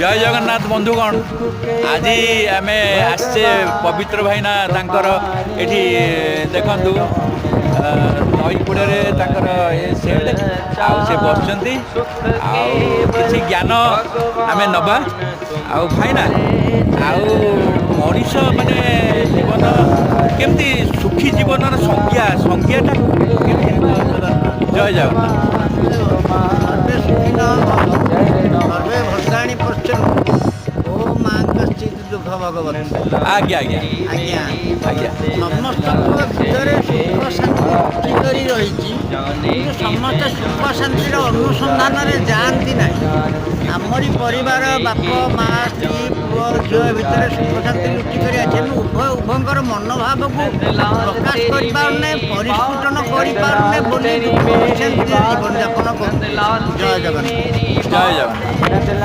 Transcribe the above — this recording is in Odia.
ଜୟ ଜଗନ୍ନାଥ ବନ୍ଧୁଗଣ। ଆଜି ଆମେ ଆସିଛେ ପବିତ୍ର ଭାଇନା ତାଙ୍କର ଏଠି ଦେଖନ୍ତୁ, ନଈ କୂଳରେ ତାଙ୍କର ଏ ସେଡ୍ ଆଉ ସେ ବସିଛନ୍ତି ଆଉ କିଛି ଜ୍ଞାନ ଆମେ ନେବା। ଆଉ ଭାଇନା, ଆଉ ମଣିଷ ମାନେ ଜୀବନ କେମିତି ସୁଖୀ ଜୀବନର ସଂଜ୍ଞାଟା କେମିତି? ଜୟ ଜଗନ୍ନାଥ। ସର୍ବେ ସୁଖିନଃ ଭବନ୍ତୁ, ସର୍ବେ ଭଦ୍ରାଣି ପଶ୍ୟନ୍ତୁ ଓ ମା କଶ୍ଚିତ୍ ଦୁଃଖ ଭଗବତ୍। ଆଜ୍ଞା ଆଜ୍ଞା ଆଜ୍ଞା। ସମସ୍ତଙ୍କ ଭିତରେ ସୁଖ ଶାନ୍ତି ଲୁଚି କରି ରହିଛି, କିନ୍ତୁ ସମସ୍ତେ ସୁଖ ଶାନ୍ତିର ଅନୁସନ୍ଧାନରେ ଯାଆନ୍ତି ନାହିଁ। ଆମରି ପରିବାର, ବାପ, ମା, ସ୍ତ୍ରୀ, ପୁଅ, ଝିଅ ଭିତରେ ସୁଖ ଶାନ୍ତି ଲୁଚି କରି ଅଛି। ଆମେ ଉଭୟ ଉଭୟଙ୍କର ମନୋଭାବକୁ ପ୍ରକାଶ କରିପାରୁନେ, ପରିସ୍ଫୁଟନ କରିପାରୁନେ ବୋଲି ଦୁଃଖ ଅଶାନ୍ତିରେ ଜୀବନଯାପନ କରୁଛୁ। ଜୟ ଜଗନ୍ନାଥ। ଜୟ ଜଗନ୍ନାଥ।